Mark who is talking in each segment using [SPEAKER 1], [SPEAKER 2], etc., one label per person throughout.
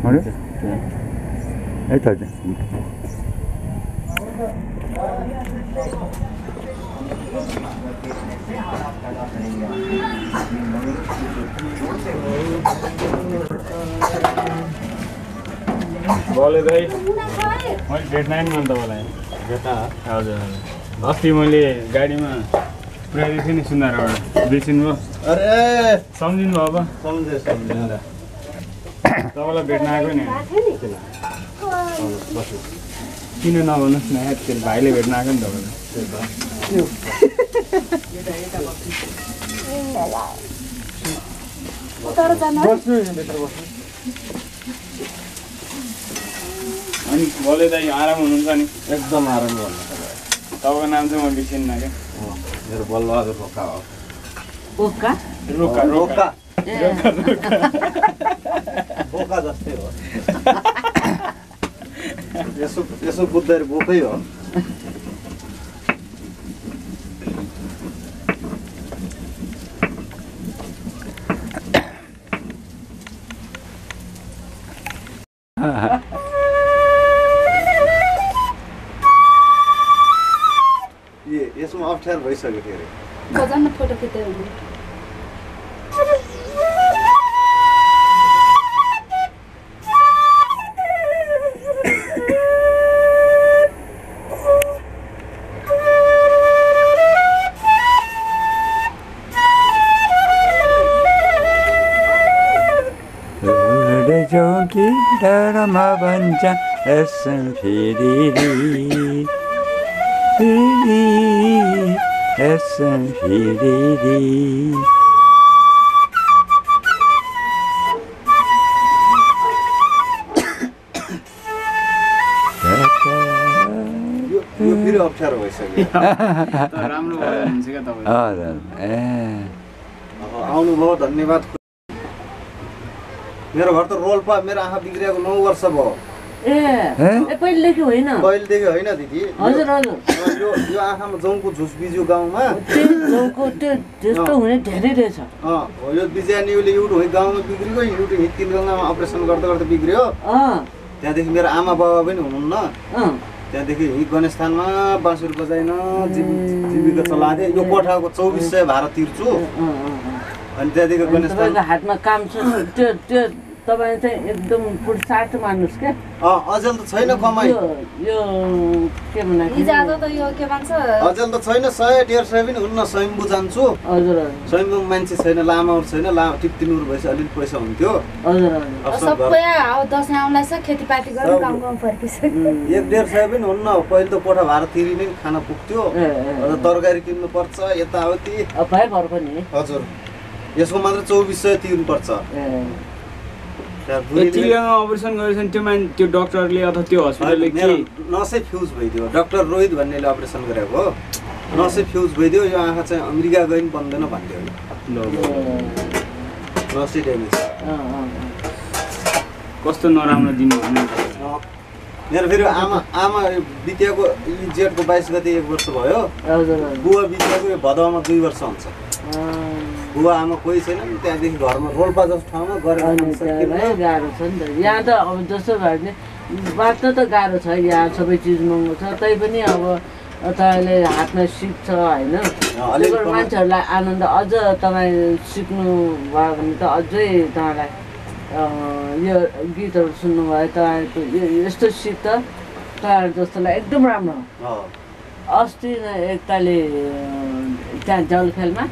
[SPEAKER 1] अरे यता चाहिँ
[SPEAKER 2] बोले दाइ मैले भेट्न नि मैले तपाईँलाई
[SPEAKER 3] भेटा
[SPEAKER 2] हजुर हजुर अस्ति मैले गाडीमा पुऱ्याइदिएको थिएँ नि सुन्दारबाट बिर्सिनु भयो
[SPEAKER 3] अरे
[SPEAKER 2] सम्झिनु भयो अब
[SPEAKER 3] सम्झे
[SPEAKER 2] तपाईँलाई भेट्न आएको नि किन नभन्नुहोस् न यार त्यो भाइले भेट्न आएको नि तपाईँलाई अनि बोले दाइ आराम हुनुहुन्छ नि
[SPEAKER 3] एकदम आराम गर्नु
[SPEAKER 2] तपाईँको नाम चाहिँ म बिर्सिन्न क्या
[SPEAKER 3] मेरो बलबहादुर रोका हो
[SPEAKER 4] बोका
[SPEAKER 2] रोका रोका
[SPEAKER 3] बोका जस्तै हो यसो बुझ्दाखेरि बोकै हो यसमा अप्ठ्यारो भइसक्यो के अरे
[SPEAKER 5] बजाउन फोटो खिच्दै हुनु
[SPEAKER 1] चौकी डरमा भन्छ यसम फेरि यसम फेरि
[SPEAKER 3] यो फेरि अप्ठ्यारो भइसक्यो
[SPEAKER 2] राम्रो भयो हुन्छ क्या तपाईँ
[SPEAKER 1] हजुर
[SPEAKER 3] आउनुभयो धन्यवाद मेरो घर त रोल्पा मेरो आँखा बिग्रिएको 9 वर्ष भयो
[SPEAKER 4] पहिलेदेखि होइन
[SPEAKER 3] कहिलेदेखि होइन दिदी
[SPEAKER 4] हजुर हजुर
[SPEAKER 3] यो आँखामा जौको झुस बिज्यो गाउँमा
[SPEAKER 4] त्यस्तो हुने धेरै रहेछ
[SPEAKER 3] यो बिजानीले एउटा गाउँमा बिग्रियो एउटा हिट गङ्गामा अपरेसन गर्दा गर्दा बिग्रियो त्यहाँदेखि मेरो आमा बाबा पनि हुनुहुन्न त्यहाँदेखि हिट गणेशस्थानमा बाँसुरी बजाइन जीविका चलाथे यो कोठाको 2400 भाडा तिर्छु अनि त्यहाँदेखि गणेशस्थान
[SPEAKER 4] हातमा काम छ त्यो तपाईँ चाहिँ एकदम पुरुषार्थ मान्नुहोस् क्या
[SPEAKER 3] अझै त छैन कमाइ
[SPEAKER 4] यो के भन्नु
[SPEAKER 5] इजाजत त यो के भन्छ
[SPEAKER 3] अझै त छैन 100 150 पनि हुन्न स्वयम्भू जान्छु
[SPEAKER 4] हजुर
[SPEAKER 3] स्वयम्भू मान्छे छैन लामाहरू छैन टिप्तिनुर भएछ अलिअलि पैसा हुन्थ्यो
[SPEAKER 4] हजुर
[SPEAKER 5] सबै अब दसैँ आउँला छ खेतीपाती गरेर गाउँ गाउँ फर्किसक्यो
[SPEAKER 3] 1-150 पनि हुन्न पहिले त कोठा भाडा तिरिने खाना पुग्थ्यो तरकारी किन्नु पर्छ यताउति
[SPEAKER 4] भर पनि
[SPEAKER 3] हजुर यसको मात्र 2400 तिर्नु पर्छ
[SPEAKER 2] अपरेसन गरेछ त्यो डाक्टरले अथवा त्यो हस्पिटलले के
[SPEAKER 3] नसै फ्युज भइदियो डाक्टर रोहित भन्नेले अपरेसन गरेको हो नसै फ्युज भइदियो यो आँखा चाहिँ अमेरिका गइ पनि बन्दैन भन्थ्यो नसै ड्यामेज
[SPEAKER 2] कस्तो नराम्रो दिन
[SPEAKER 3] मेरो फेरि आमा बित्याको जेठको 22 गते 1 वर्ष भयो बुवा बित्याको भदौमा 2 वर्ष हुन्छ बुवा आमा कोही छैन त्यहाँदेखि घरमा रोल्पा जस्तो ठाउँमा गरेर
[SPEAKER 4] गाह्रो छ नि त यहाँ त अब जस्तो भयो भने बाँच्न त गाह्रो छ यहाँ सबै चिज महँगो छ तैपनि अब तपाईँले हातमा सिक्छ होइन मान्छेहरूलाई आनन्द अझ तपाईँ सिक्नु भयो भने त अझै तपाईँलाई यो गीतहरू सुन्नुभयो तपाईँको यस्तो सिक त तपाईँहरू जस्तोलाई एकदम राम्रो हो अस्ति एकताले त्यहाँ जलखेलमा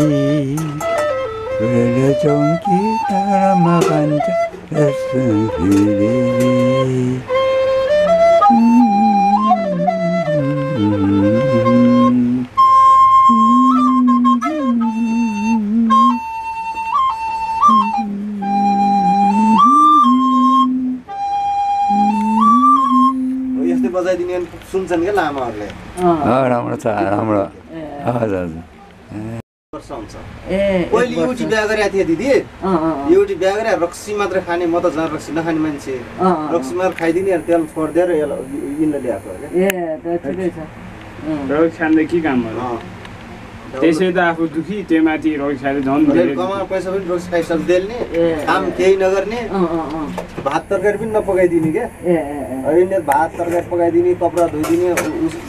[SPEAKER 1] Rele chonki tarama banja essen fili.
[SPEAKER 3] यस्तै बजाइदिने भने सुन्छन् क्या लामाहरूले
[SPEAKER 1] राम्रो छ राम्रो हजुर हजुर
[SPEAKER 3] वर्ष हुन्छ
[SPEAKER 4] ए
[SPEAKER 3] पहिले एउटी बिहा गरेका थिए दिदी एउटी बिहा गरे रक्सी मात्र खाने म त झन् रक्सी नखाने मान्छे रक्सी मात्र खाइदिने तेल छोडिदिएर यिनले ल्याएको हो क्या
[SPEAKER 4] ए ठिकै छ
[SPEAKER 2] रक्सी खाँदा के काम हो त्यसै त आफू दुखी त्यो माथि रक्सी खाँदा झन्
[SPEAKER 3] कमा पैसा पनि रक्सी खाइसक्देल्ने काम केही नगर्ने भात तरकारी पनि नपकाइदिने क्या यिनले भात तरकारी पकाइदिने कपडा धोइदिने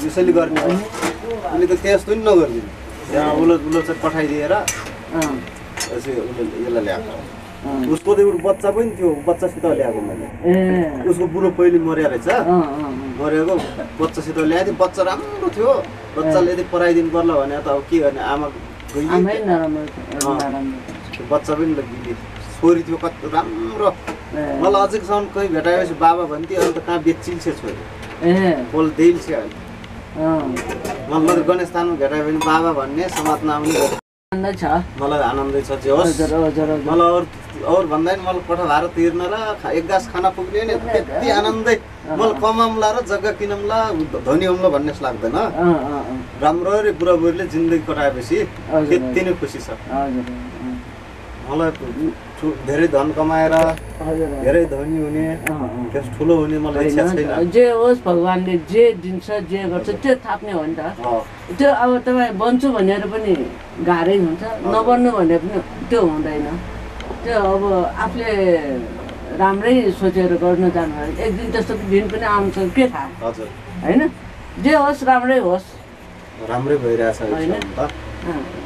[SPEAKER 3] यसैले गर्ने उसले त त्यस्तो पनि नगरिदिने त्यहाँ उलट चाहिँ पठाइदिएर यसलाई ल्याएको उसको त एउटा बच्चा पनि थियो बच्चासित ल्याएको मैले उसको बुढो पहिले मर्या रहेछ मरेको बच्चासित ल्याएको थियो बच्चा राम्रो थियो बच्चाले यदि पढाइदिनु पर्ला भने त अब के गर्ने आमा बच्चा पनि छोरी थियो कति राम्रो मलाई अझैसम्म कहीँ भेटाएपछि बाबा भन्थ्यो अन्त कहाँ बेचिन्छ छोरी बोल दिइन्छ अहिले मलाई गणेश स्थानमा भेटायो भने बाबा भन्ने समाजमा आउने मलाई आनन्दै छ जे होस् मलाई अरू भन्दा नि मलाई कोठा भाडा तिर्न र एक गाँस खाना पुग्ने नि त्यति आनन्दै मलाई कमाउँला र जग्गा किनौँला धनी होम्ला भन्ने जस्तो लाग्दैन राम्ररी बुढाबुढीले जिन्दगी कटाएपछि त्यति नै खुसी छ मलाई धेरै धन कमाएर धेरै धनी हुने त्यस ठुलो हुने मलाई इच्छा छैन
[SPEAKER 4] जे होस् भगवानले जे दिन्छ जे गर्छ त्यो थाप्ने हो नि त त्यो अब तपाईँ बन्छु भनेर पनि गाह्रै हुन्छ नबन्नु भनेर पनि त्यो हुँदैन त्यो अब आफूले राम्रै सोचेर गर्नु जानु एक दिन त्यस्तो दिन पनि आउँछ के थाहा होइन जे होस् राम्रै होस्
[SPEAKER 3] राम्रै भइरहेछ
[SPEAKER 4] होइन